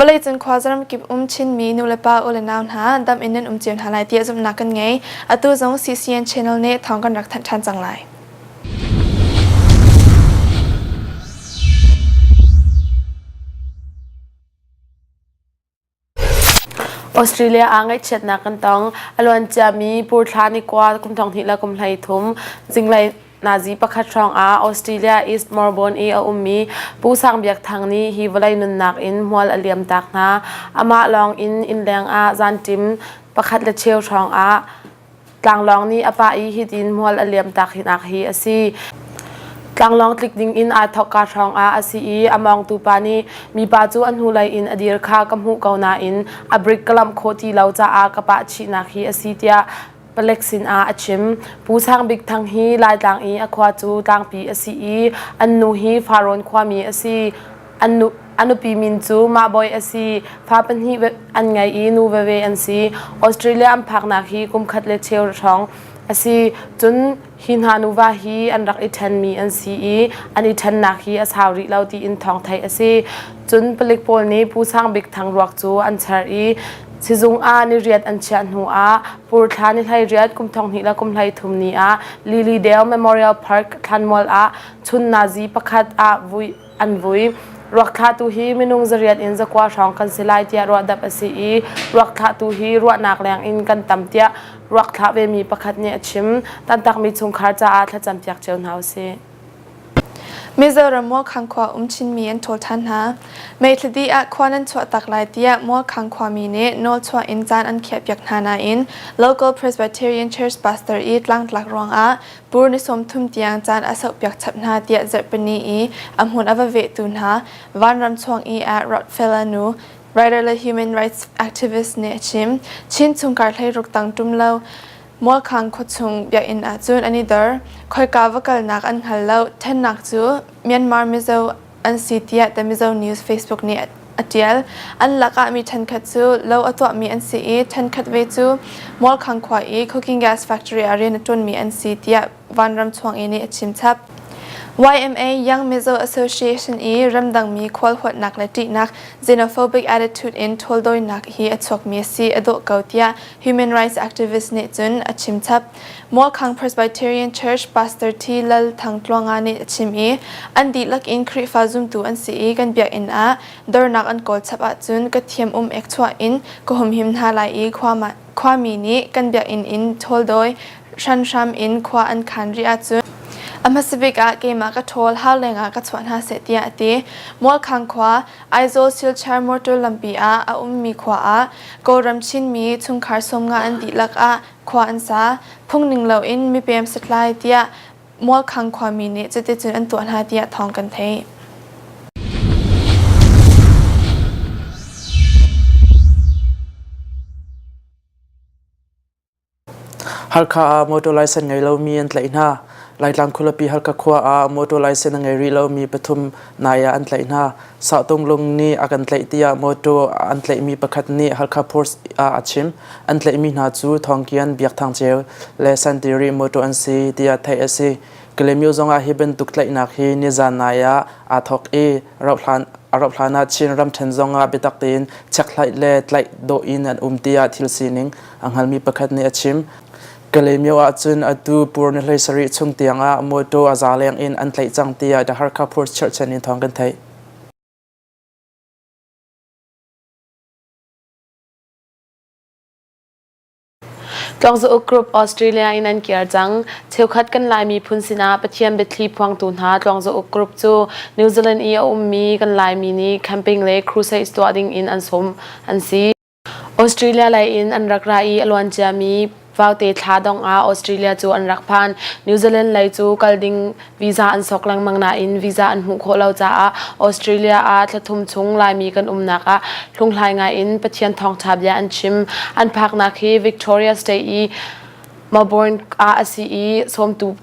Vawleicung khua zaramkip um Chinmi nulepa u le nau hna dam in nan um cio hna lai tiah zumhnak kan ngei. Atu zong CCN channel nih thawng kan rak thanh ṭhan cang lai. Australia ah ngaihchiatnak kan tong. A luanciami Pur thla ni kua kum thong hnih le kum 13 zinglei nazi pakhat hrawng ah Australia East Melbourne i a ummi Pu Sang Biak Thang nih hi vawlei nunnak in hmual a liam tak hna. Amah lawng in innleng ah zanṭim pakhat le cheu hrawng ah Tlanglawng nih a pah i hitin hmual a liamtak hinak hi a si. Tlanglawng tlik ding in aa thawkka hrawng ah a si i a mawngtu pa nih mipa cu a hnulei in a dir kha ka hmuh ko nain a brik ka lamh khawh ti lo caah ka pah chihnak hi a si tiah palek sinah a chim. Pu Sang Bik Thang hi Laitlang i a khua cu Tlangpi a si i an nu hi Farrawn khuami a si. A nupi min cu Mah Bawi a si. Fa pahnih an ngei i nu veve an si. Australia an phaknak hi kum khat le cheu hrawng a si. Cun hi hna nuva hi an rak i ṭhenmi an si i an i ṭhennak hi a sau rih lo tiin thawng theih a si. Cun palik pawl nih Pu Sang Bik Thang ruak cu an char i sizung ah ni riat an chiah hnu ah Pur thla ni 18 kum 2000 le kum 33 ni ah Lily Dale Memorial Park thlanmual ah chun nazi pakhat ah vui an vui. Ruak thlahtu hi minung 800 in 900 hrawng kan si lai tiah ruahdap a si i ruak thlahtu hi ruahnak leng in kan tam tiah ruak thlah vemi pakhat nih a chim. Tantakmi chungkhar caah thlacampiak cio hna usih. Mizoram Mualkhang khua um Chinmi an ṭhawl ṭhan hna. May thladi ah khua nan chuah tak lai tiah Mualkhang khuami nih nawlchuah in caan an khiahpiak hna nain local Presbyterian Church pastor i tlangtlak ruangah Pur ni 30 tiang caan a sauhpiak chap hna tiah zarhpini i a hmun a va vehtu hna vanram chuang i ah Rotfela nu writer le human rights activist nih a chim. Chin chungkhar 16 tang ṭum lo Mualkhang khuachung biakinn ahcun an i dor. Khoika va kalnak an hngal lo. Ṭhennak cu Myanmar Mizo an si tiah The Mizo News Facebook nih a ṭial. An lakah mi ṭhenkhat cu lo a tuahmi an si i ṭhenkhat ve cu Mualkhang khua i cooking gas factory ah rian a ṭuanmi an si tiah Vanram Chuangi nih a chim chap. YMA Young Mizo Association i ramdangmi khualhuatnak le ṭihnak xenophobic attitude in ṭhawldawinak hi a chuakmi a si a dawh ko tiah human rights activist nih cun a chim chap. Mualkhang Presbyterian Church Pastor T. Lal Thang Tluanga nih a chim i an dihlak in Khrihfa zumtu an si i kan biakinn ah dornak an kawl chap ahcun ka thiam um ek chuah in ka humhim hna lai i khuami nih kan biakinn in ṭhawldawi hranhram in khua an khan rih ahcun a hmasabik ah keimah ka ṭhawl hau lengah ka chuah hna seh tiah a ti. Mualkhang khua Aizawl Silchar motor lampi ah a ummi khua ah Kawlram Chinmi chungkhar 50 an dihlak ah khua an sa. Phungning loin mipem satlai tiah Mualkhang khuami nih cuticun an tuah hna tiah thawng kan theih. Halkha ah motor license ngei lomi an tlaih hna. Laitlang khualipi Halkha khua ah motor license a ngei rih lomi pathum nai ah an tlaih hna. Sahtunglung nih a kan tlaih tiah motor an tlaihmi pakhat nih Halkha Post ah a chim. An tlaihmi hna cu Thawngkian, Biak Thang Ceu le Santiri motor an si tiah theih a si. Kalaymyo zongah hi bantuk tlaihnak hi nizan nai ah aa thawk i a rauhhlan ah Chin ramṭhen zongah biatak tein chekhlai le tlaih dawh in an um tiah thil sining a hngalmi pakhat nih a chim. Kalaymyo ahcun atu pur ni 17 chung tiangah motor a za leng in an tlaih cang tiah The Hakha Post cherhchan in thawng kan theih. Tlawngza-uk Group Australia in an kir cang. Cheukhat kan Lai miphun sinah Pathian biathli phuangtu hna Tlawngza-uk Group cu New Zealand i a ummi kan Laimi nih camping le crusades tuah ding in an sawm an si. Australia lei in an rak ra i a luan ciami Vaute thla dongh ah Australia cu an rak phan. New Zealand lei cu kal ding visa an sok lengmang nain visa an hmuh khawh lo caah Australia ah thla thum chung Laimi kan umnak ah hlunghlai ngai in Pathian thawngṭha bia an chim. An phaknak hi Victoria State i Melbourne ah a si i sawmtu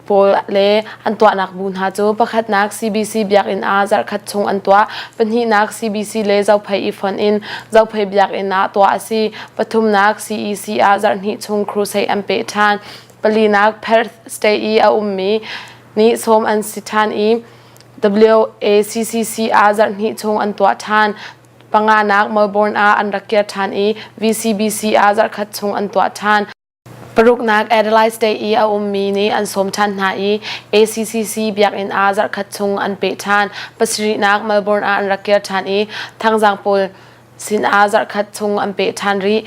pawl le an tuahnak bu hna cu pakhatnak CBC biakinn ah zarhkhat chung an tuah, pahnihnak CBC le Zophei i fonh in Zophei biakinn ah tuah a si, pathumnak CEC ah zarhhnih chung crusade an peh ṭhan, palinak Perth State i a ummi nih sawm an si ṭhan i WACCC ah zarhhnih chung an tuah ṭhan. Panganak Melbourne ah an rak kir ṭhan i VCBC ah zarhkhat chung an tuah ṭhan. Paruknak Adelaide State i a ummi nih an sawm ṭhan hna i ACCC biakinn ah zarhkhat chung an peh ṭhan. Pasarihnak Melbourne ah an rak kir ṭhan i Thangzang pawl sinah zarhkhat chung an peh ṭhan rih.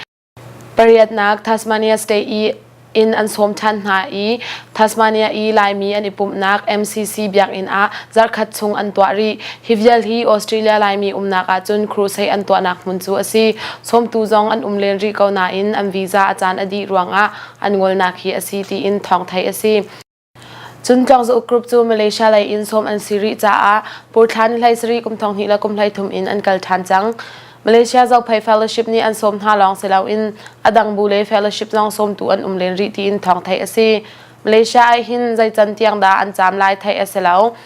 Pariatnak Tasmania State i in an sawm ṭhan hna i Tasmania i Laimi an i pumhnak MCC biakinn ah zarhkhat chung an tuah rih. Hi vial hi Australia Laimi umnak ahcun crusade an tuahnak hmun cu a si. Sawmtu zong an um len rih ko nain an visa a caan a dih ruangah an ngolnak hi a si tiin thawng theih a si. Cun Tlawngza-uk Group cu Malaysia lei in sawm an si rih caah Purthla ni 17 kum 2000 le kum 33 in an kal ṭhan cang. Malaysia Zophei Fellowship nih an sawm hna lawng si loin a dang bu le fellowship zong sawmtu an um len rih tiin thawng theih a si. Malaysia ah hin zei can tiang dah an caam lai theih a si lo.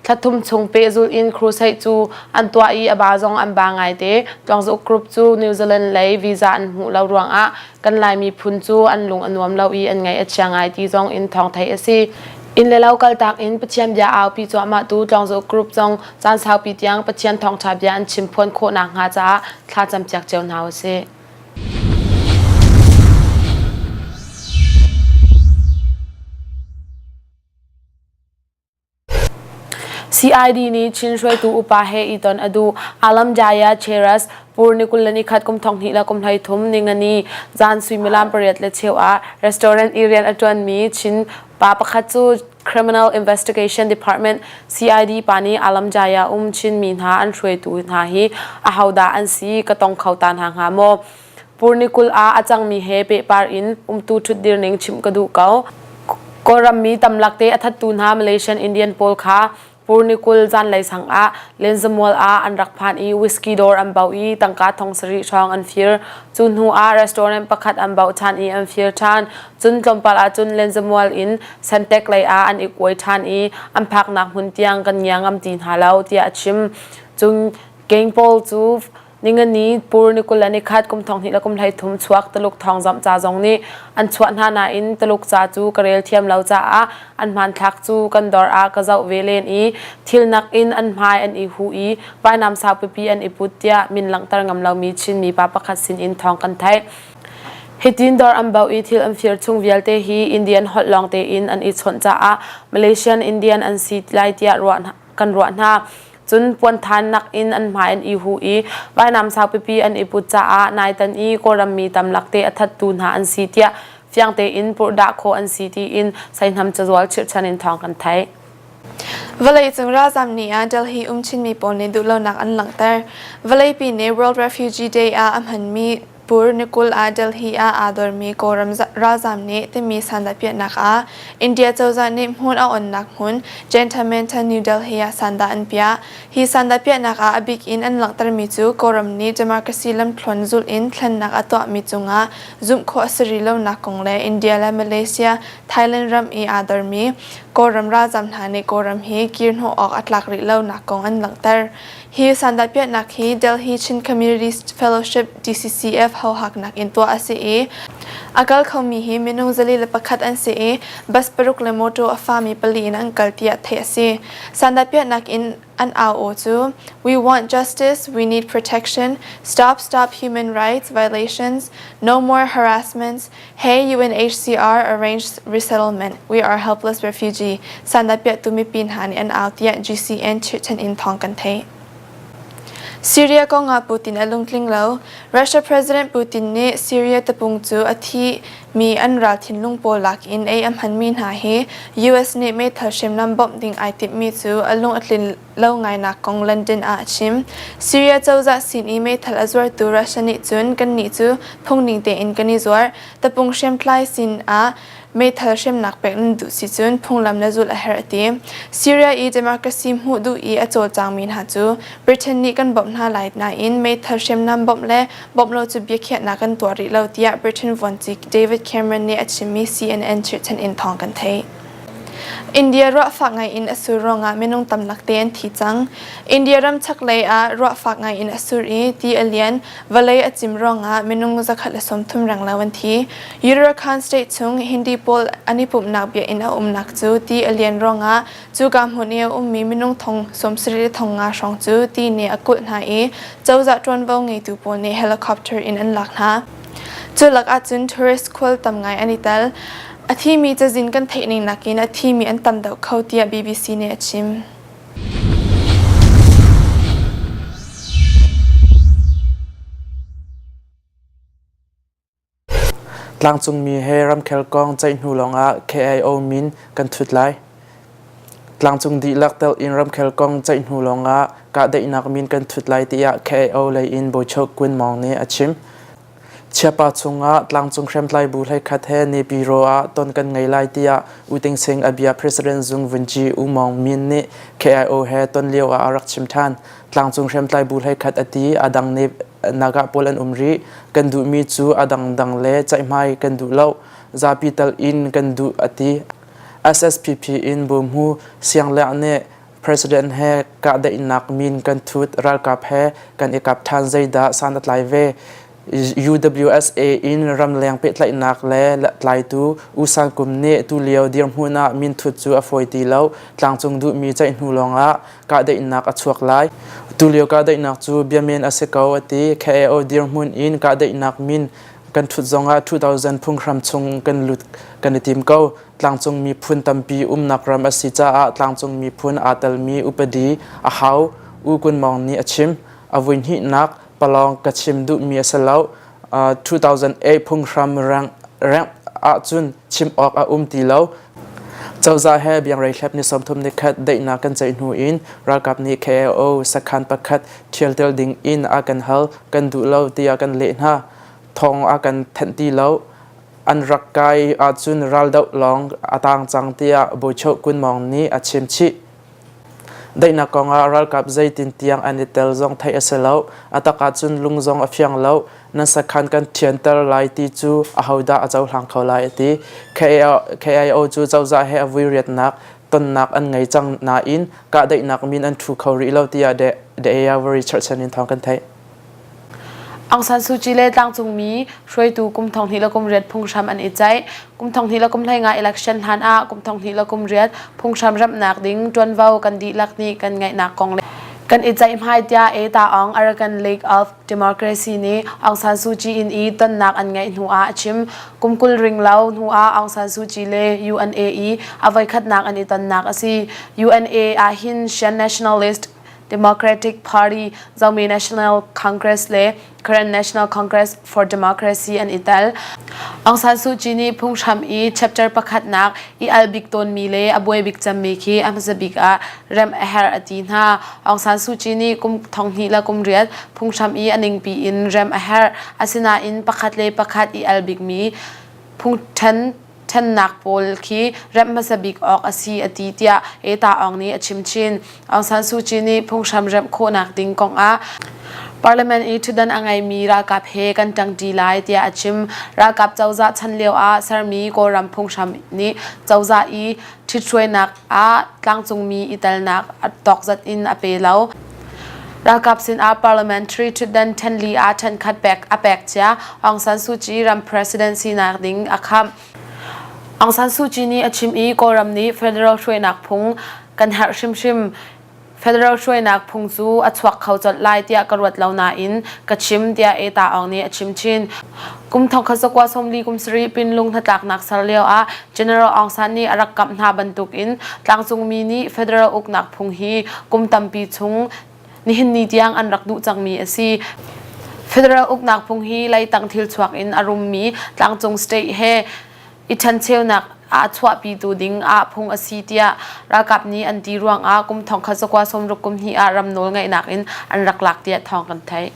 Thla thum chung pehzulh in crusade cu an tuah i a ba zong an ba ngaite. Tlawngzuk Group cu New Zealand lei visa an hmuh lo ruangah kan Lai miphun cu an lung a nuam lo i an ngaih a chia ngai ti zong in thawng theih a si. Inn le lo kaltak in Pathian bia aupi cuahmah tu Tlawngzuk Group zong caan saupi tiang Pathian thawngṭha bia an chim phuan khawh nakhnga caah thla campiak cio hna usih. CID nih Chin hruaitu upa he i ton a duh. Alam Jaya Cheras, Pur ni 21 kum 20 le kum 33 ningani zan suimilam pariat le cheu ah restaurant i rian a ṭuanmi Chin pa pakhat cu Criminal Investigation Department CID pa nih Alam Jaya um Chin mi hna an hruaitu hna hi ahodah an si ka tong kho ta hna hnga maw? Purnikul ah a cangmi he pehpar in umtu ṭhutdir ning chimh ka duh ko. Kawlram mi tamlak te a thattu hna Malaysian Indian pawl kha Purnikul zanlei sang ah Lenzamual ah an rak phan i whisky dawr an bauh i tangka thong sarih hrawng an fir. Cu hnu ah restaurant pakhat an bauh ṭhan i an fir ṭhan. Cun tlawmpal ahcun Lenzamual in Sentek lei ah an i kuai ṭhan i an phaknak hmun tiang kan ngia ngam ti hna lo tiah a chim. Cun gang pawl cu Ningani Pur ni 21 kum 20 le kum 33 chuak Tuluk thawngzamh ca zong nih an chuah hna nain Tuluk ca cu ka rel thiam lo caah an hmanthlak cu kan dawr ah ka zoh ve len i thil nakin an hmai an i huh i vainam saupipi an i put tiah min langhter ngam lomi Chin mipa pakhat sinin thawng kan theih. Hitin dawr an bauh i thil an fir chung vialte hi Indian holh lawng tein an i chawnh caah Malaysian Indian an si lai tiah ruah kan ruah hna. Cun puanthan nakin an hmai an i huh i vainam saupipi an i put caah naitan i Kawlram mi tamlak te a thattu hna an si tiah fiang tein purhdah khawh an si tiin Seihnam cazual chirhchan in thawng kan theih. Vawleicung ralzam ni ah Delhi um Chinmi pawl nih duhlonak an langhter. Vawleipi nih World Refugee Day ah a hmanmi Pur ni 20 ah Delhi ah aa dormi Kawlram ralzaam nih timi sandahpiahnak ah India cozah nih hmun a onnak hmun Jantar Mantar New Delhi ah sandah an piah. Hi sandahpiahnak ah a bik in an langhtermi cu Kawlram nih democracy lamthluan zulh in thlennak a tuahmi cungah zumh khawh a si rih lonak kong le India le Malaysia, Thailand ram i aa dormi Kawlram ralzaam hna nih Kawlram hi kir hnawh awk a tlak rih lonak kong an langhter. Hi sandahpiahnak hi Delhi Chin Community Fellowship DCCF hohaknak in tuah a si i a kal khomi hi minung 401 an si i bus paruk le motor a fami pali in an kal tiah theih a si. Sandahpiahnak in an au aw cu We want justice, we need protection, stop stop human rights violations, no more harassments, hey UNHCR arrange resettlement, we are helpless refugee, sandahpiahtu mipi hna nih an au tiah GCN chirhchan in thawng kan theih. Syria kongah Putin a lungtling lo. Russia President Putin nih Syria tapung cu a thi mi an ral thinlung pawl lak in ei a hmanmi hna hi US nih meithal hriamnam bawmh ding ai timhmi cu a lung a tlin lo ngainak kong London ah a chim. Syria cozah sin i meithal a zuartu Russia nih cun kannih cu phungning tein kan i zuar. Tapung hriamtlai sin ah meithal hremnak pek nan duh si cun phunglam na zulh a herh a ti. Syria i democracy hmuh duh i a cawlcangmi hna cu Britain nih kan bawmh hna lai nain meithal hriamnam bawmh le bawmh lo cu biakhiahnak kan tuah rih lo tiah Britain vuanci David Cameron nih a chimmi CNN chirhchan in thawng kan theih. India ruahfak ngai in a sur ruangah minung tamlak te an thi cang. India ram chaklei ah ruahfak ngai in a sur i ti a lian, vawlei a cim ruangah minung 130 renglo an thi. Uttarakhand state chung Hindi pawl an i pumhnak biakinn a umnak cu ti a lian ruangah cuka hmun i a ummi minung thong 70 le thong nga hrawng cu ti nih a kulh hna i cozah ṭuanvo ngeitu pawl nih helicopter in an lak hna. Cu lak ahcun tourist khual tam ngai an i tel. A thimi cazin kan theih ning nakin a thimi an tam deuh kho tiah BBC nih a chim. Tlangcungmi he ramkhel kong ceih hnu lawngah KIO min kan thut lai. Tlangcung dihlak telh in ramkhel kong ceih hnu lawngah kahdaihnak min kan thut lai tiah KIO lei in Bochok Kun Maung nih a chim. Chiapa chungah tlangcung hriamtlai bu hleikhat he Naypyidaw ah ton kan ngei lai tiah U Ting Sing a bia President Zung Vunci U Maung Min nih KIO he ton lio ah a rak chim ṭhan. Tlangcung hriamtlai bu hleikhat a ti, a dang nih Naga pawl an um rih. Kan duhmi cu a dangdang le ceihmai kan duh lo. Zapi tal in kan duh a ti. SSPP in Bumhu Siangleh nih President he kahdaihnak min kan thut, ralkap he kan i kap ṭhan zeidah san a tlai ve. UWSA in ramleng pehtlaihnak le tlaitu U San Kum nih tulio dirhmun ah minthut cu a fawi ti lo. Tlangcung duhmi ceih hnu lawngah kahdaihnak a chuak lai. Tulio kahdaihnak cu biamen a si ko a ti. KAO dirhmun in kahdaihnak min kan thut zongah 2000 phunghram chung kan lut kan i tim ko. Tlangcung miphun tampi umnak ram a si caah tlangcung miphun aa telmi upadi a hau U Kun Mawng nih a chim. A vuihnihnak palawng ka chim duhmi a si lo. 2008 phunghram rengh ahcun chim awk a um ti lo. Cozah he biangreithlep ni 31 daihnak kan ceih hnu in ralkap nih KAO sakhan pakhat ṭhialtel ding in a kan hal, kan duh lo tiah kan leh hna. Thawng a kan thanh ti lo. An rak kai ahcun raldoh lawng a tang cang tiah Bawichoh Kun Mawng nih a chim chih. Daihnak kongah ralkap zeitin tiang an i tel zong theih a si lo. A tak ahcun lung zong a fiang lo. Nan sakhan kan thianter lai ti cu ahodah a cohlang kho lai a ti. KIO cu cozah he a vuiriatnak tonnak an ngei cang nain kahdaihnak min an thu kho rih lo tiah The Avery cherhchan in thawng kan theih. Aung San Suu Kyi le tlangcungmi hruaitu kum 2018 phunghram an i ceih. Kum 2015 election hlan ah kum 2018 phunghram remhnak ding ṭuanvo kan dihlak nih kan ngeihnak kong le kan i ceihmai tiah E Taung Arakan League of Democracy nih Aung San Suu Kyi inn i tonnak an ngeih hnu ah a chim. Kum 20 ring lo hnu ah Aung San Suu Kyi le UNA i a voikhatnak an i tonnak a si. UNA ah hin Shan Nationalist Democratic Party, Zomi National Congress le Karen National Congress for Democracy an i tel. Aung San Suu Kyi nih phunghram i chapter pakhatnak i al bik tawnmi le a buai bik cemmi khi a hmasa bik ah remh a herh a ti hna. Aung San Suu Kyi nih kum 2008 phunghram i a ningpi in remh a herh. Asinain pakhat le pakhat i al bikmi phungṭhen ṭhennak pawl khi remh hmasa bik awk a si a ti tiah Eta Aung nih a chim chin. Aung San Suu Kyi nih phunghram remh khawhnak ding kongah Parliament i ṭhutdan a ngeimi ralkap he kan ṭangṭi lai tiah a chim. Ralkap cozah chan lio ah sermi Kawlram phunghram nih cozah i ṭhithruainak ah tlangcungmi i telnak a tawkzat in a pe lo. Ralkap sinah parliamentary ṭhutdan ṭhenli ah ṭhenkhat pek a pek cia. Aung San Suu Kyi ram president sinak ding a khamh. Aung San Suu Kyi nih a chim i Kawlram nih federal hruainak phung kan herh hrimhrim. Federal hruainak phung cu a chuak kho colh lai tiah ka ruat lo nain ka chim tiah Eta Aung nih a chim chin. Kum thongkhat zakua sawmli kum sarih Pinlung hnatlaknak ser lio ah General Aung San nih a rak kamh hna bantukin tlangcungmi nih federal uknak phung hi kum tampi chung nihin ni tiang an rak duh cangmi a si. Federal uknak phung hi leitang thil chuak in a rummi tlangcung state he i ṭhencheunak ah chuahpitu ding ah phung a si tiah ralkap nih an ti ruangah kum thongkhat zakua sawmruk kum hnih ah ram nawl ngeihnak in an rak lak tiah thawng kan theih.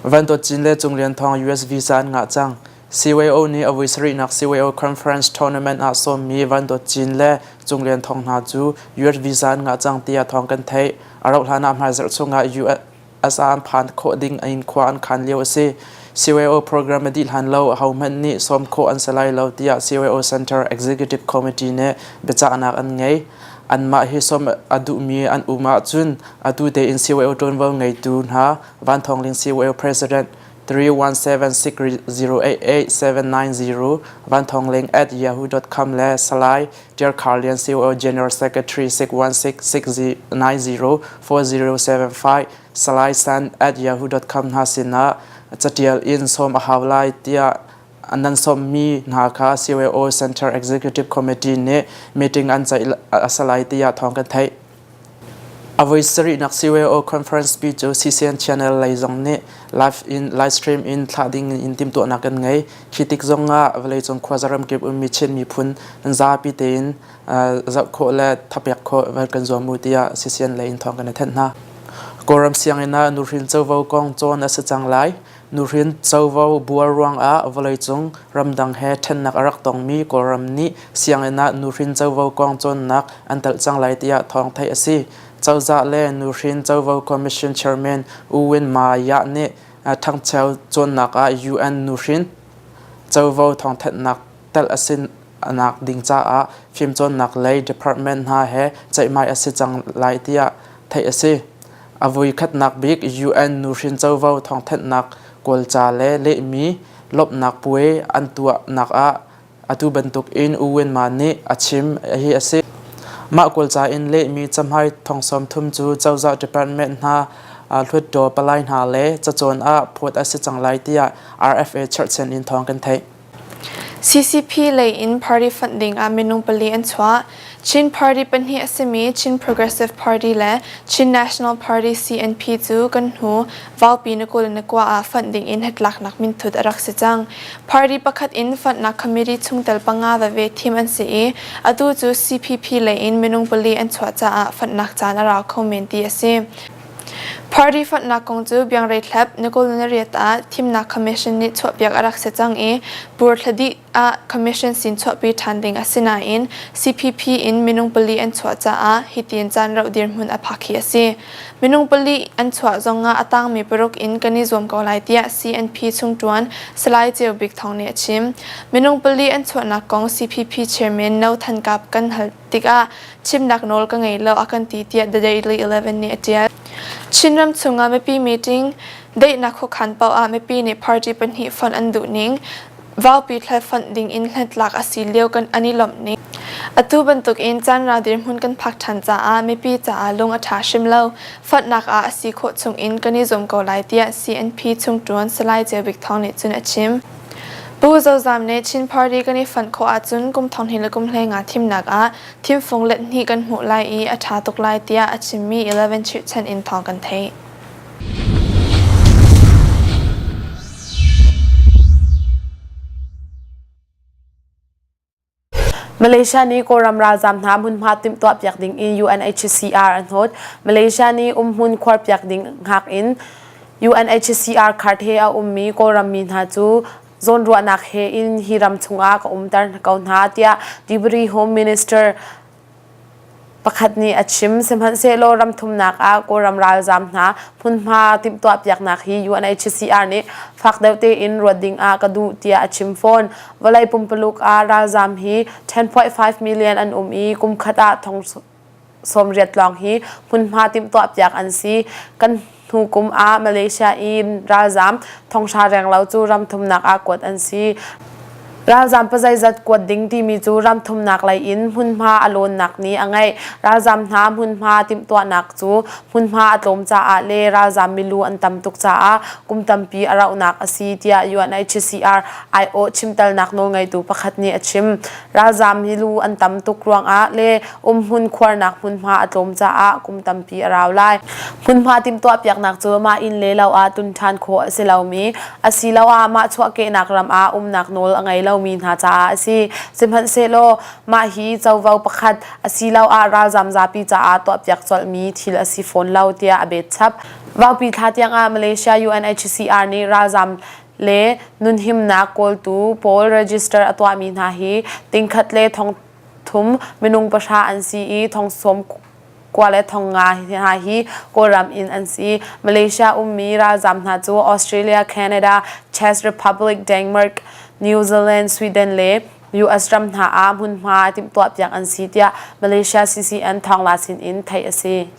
Van Dawt Cin le Cung Lian Thawng US visa an ngah cang. CYO nih a vui sarihnak CYO Conference Tournament ah sawmmi Van Dawt Cin le Cung Lian Thawng hna cu US visa an ngah cang tiah thawng kan theih. A rauh hlan ah hmaizarh chungah US ah an phan khawh ding in khua an khan lio a si. CYO program a dih hlan lo ahohmanh nih sawm khawh an si lai lo tiah CYO Center Executive Committee nih biachahnak an ngei. Anmah hi sawm a duhmi an um ahcun atu tein CYO ṭuanvo ngeitu hna Van Thawng Ling CYO President 3176088 Van Thawng Ling at yahoo.com le Salai Dear Carlian COO General Secretary 616 690 4075 Salai San at yahoo.com hna sinah catial in sawm a hau lai tiah nan sawmmi hna kha COO Center Executive Committee nih meeting an ceih a si lai tiah thawng kan theih. A voi sarihnak CYO conference pi cu CCN channel lei zong nih live in live stream in thlah ding in timhtuahnak kan ngei. Khi tik zong ah vawleicung khuaza ramkip ummi Chin miphun zapi tein zoh khawh le thapek khawh van kan zuam u tiah CCN lei in thawng kan i thenh hna. Kawlram sianginn ah nuhrin covo kong cawn a si cang lai. Nuhrin covo buar ruangah vawleicung ramdang he ṭhennak a rak tongmi Kawlram nih sianginn ah nuhrin covo kong cawnnak an telh cang lai tiah thawng theih a si. Cozah le Nuhrin Covo Commission Chairman U Win Ma Yah nih ṭhangcheu cawnnak ah UN nuhrin covo thawngthanhnak telh a si nak ding caah fimcawnnak lei department hna he ceihmai a si cang lai tiah theih a si. A voikhatnak bik UN nuhrin covo thawngthanhnak Kawlca le lehmi lawmhnak puai an tuahnak ah atu bantuk in U Win Ma nih a chim hi a si. Mah Kawlca in lehmi cahmai thong 30 cu cozah department hna Hluttaw palai hna le cacawn ah phawt a si cang lai tiah RFA cherhchan in thawng kan theih. CCP lei in party fonh ding ah minung pali an chuah. Chin Party pahnih a simi Chin Progressive Party le Chin National Party CNP cu kan hnu vaupi na 21 ah fonh ding in hnatlaknak minthut a rak si cang. Party pakhat in fonhnak committee chungtel panga veve thim an si i atu cu CPP lei in minung pali an chuah caah fonhnak caan a rau kho men ti a si. Party fonhnak kong cu Biangreithlep na 28 ah thimnak commission nih chuahpiak a rak si cang i pur thla dih ah commission sin chuahpi ṭhan ding a si nain CPP in minung pali an chuah caah hitin caan rauh dirhmun a phak hi a si. Minung pali an chuah zongah a tangmi paruk in kan i zuam ko lai tiah CNP chungṭuan Salai Ceu Bik Thawng nih a chim. Minung pali an chuahnak kong CPP chairman No Than Kap kan hal tikah chimnak nawl ka ngei lo a kan ti tiah The Daily 11 nih a ṭial. Chinram chungah mipi meeting daihnak khuakhan paoh ah mipi nih party pahnih fonh an duh ning vaupi thlal fonh ding in hnatlak a si lio kan an i lawmh ning. Atu bantuk in caan dirhmun kan phak ṭhan caah mipi caah lung a ṭha hrim lo. Fonhnak ah a si khawh chung in kan i zuam ko lai tiah CNP chungṭuan Salai Ceu Bik Thawng nih cun a chim. Pu Zozam nih Chin Party kan i fonh khawh ahcun kum 20 le kum 15 thimnak ah thimfung let hnih kan hmuh lai i a ṭha tuk lai tiah a chimmi 11 chirhchan in thawng kan theih. Malaysia nih Kawlram ralzaam hna hmunhma timhtuahpiak ding in UNHCR an hnawt. Malaysia nih umhmun khuarpiak ding hngak in UNHCR card he a ummi Kawlram mi hna cu zawnruahnak he in hi ram chungah ka umter ko hna tiah Deputy Home Minister Pakhat nih a chim. Sihmanhsehlaw ram thumnak ah Kawlram ralzaam hna hmunhma timhtuahpiaknak hi UNHCR nih fak deuh tein ruat ding ah ka duh tiah a chim fawn. Vawlei pumpuluk ah ralzaam hi 10.5 million an um i kum khat ah thong 80 lawng hi hmunhma timhtuahpiak an si. Kan hnu kum ah Malaysia i ralzaam thonghra renglo cu ram thumnak ah kuat an si. Ralzaam pazeizat kuat ding timi cu ram thumnak lei in hmunhma a lawnnak nih a ngeih. Ralzaam hna hmunhma timhtuahnak cu hmunhma a tlawm caah le ralzaam milu an tam tuk caah kum tampi a rauhnak a si tiah UNHCR aiawh chimtelnak nawlngeitu pakhat nih a chim. Ralzaam milu an tam tuk ruangah le umhmun khuarnak hmunhma a tlawm caah kum tampi a rau lai. Hmunhma timhtuahpiaknak cu mah inn le lo ah tlun ṭhan khawh a si lomi asiloah mah chuahkehnak ram ah umnak nawl a ngei lomi hna caah a si. Sihmanhsehlaw mah hi covo pakhat asiloah ralzam zapi caah tuahpiak colhmi thil a si fawn lo tiah a bet chap. Vaupi thla tiangah Malaysia UNHCR nih ralzam le nunhimnak kawltu pawl register a tuahmi hna hi tingkhat le thong thum minung pahra an si i thong sawm. kua le 5,000 hna hi Kawlram in an si. Malaysia ummi ralzaam hna cu Australia, Canada, Czech Republic, Denmark, New Zealand, Sweden le US ram hna ah hmunhma timhtuahpiak an si tiah Malaysia CCN thawngla sin in theih a si.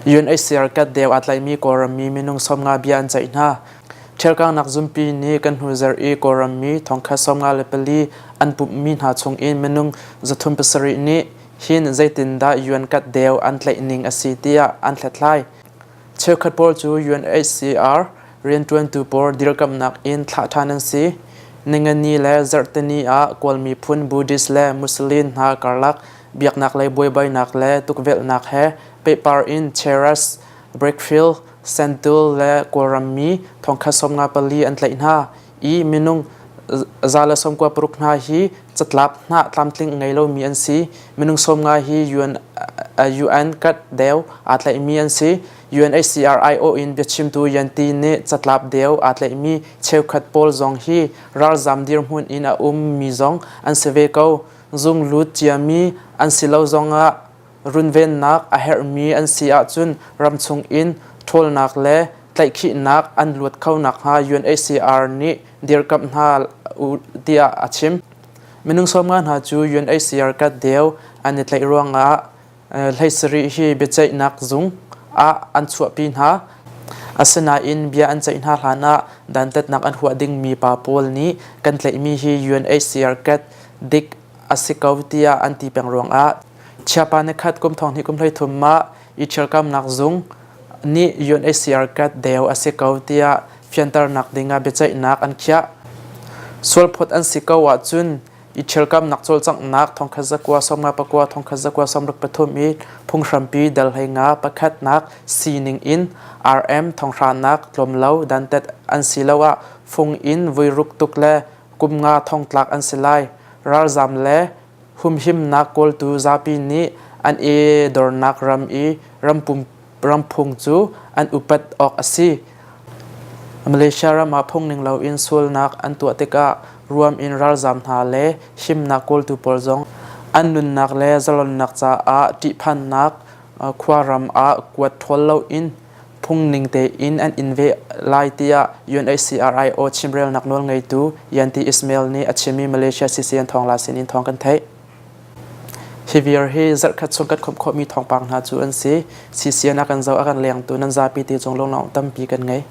UNHCR kat deu aa tlaihmi Kawlram mi minung 50 bia an ceih hna. Ṭhialkangnak zumpi nih kan hnuzarh i Kawlram mi thongkhat 54 an pumhmi hna chungin minung 307 nih hin zeitindah UN kat deu an tlaih ning a si tiah an hlathlai. Cheukhat pawl cu UNHCR rianṭuantu pawl dirkamhnak in thlah ṭhan an si. Ningani le zarhteni ah Kawl miphun Buddhist le Muslim hna karlak biaknak lei buaibainak le tukvelhnak he pehpar in Cheras, Breakfield, Sentul le Kawlram mi thongkhat 54 an tlaih hna i minung 196 hna hi catlap hnah tlamtling ngei lomi an si. Minung 50 hi UN, UN kat deu aa tlaihmi an si. UNHCR IO in biachimtu Yanti nih catlap deu aa tlaihmi cheukhat pawl zong hi ralzam dirhmun in a ummi zong an si ve ko. Zung lut ciami an si lo zongah runvennak a herhmi an si ahcun ramchung in ṭhawlnak le tlaihkhihnak an luat kho nakhnga UNHCR nih dirkamh hna u tiah a chim. Minung 50 hna cu UNHCR kat deu an i tlaih ruangah 17 hi biaceihnak zung ah an chuahpi hna. Asinain bia an ceih hna hlanah dantatnak an huah dingmi pa pawl nih kan tlaihmi hi UNHCR kat dik a si ko tiah an ti peng ruangah Chiapa nikhat kum thong hnih kum 13 ah i ṭhialkamnak zung nih UNHCR kat deu a si ko tiah fianternak dingah biaceihnak an khiah. Sualphawt an si ko ahcun i ṭhialkamnak cawlcanghnak thongkhat zakua 59 thongkhat zakua 63 i phunghrampi dal 15 pakhatnak sining in RM thonghranak tlawmlo dantat an si lo ah fung in vuiruk tuk le kum nga thongtlak an si lai. Ralzam le humhimnak kawltu zapi nih an i dornak ram i ramphung cu an upat awk a si. Malaysia ram ah phungning loin sualnak an tuah tikah ruam in ralzam hna le himnak kawltu pawl zong an nunnak le zalonnak caah ṭihphannak khuaram ah kuat ṭhawl loin phungning tein an in ve lai tiah UNHCR IO chimrelnak nawlngeitu Yanti Ismail nih a chim i Malaysia CCN thawngla sinin thawng kan theih. Hi viar hi zarhkhat chung kan khawmh khawhmi thawngpang hna cu an si. CCN a kan zoh a kan lengtu nan zapi te cung lunglawmh tampi kan ngei.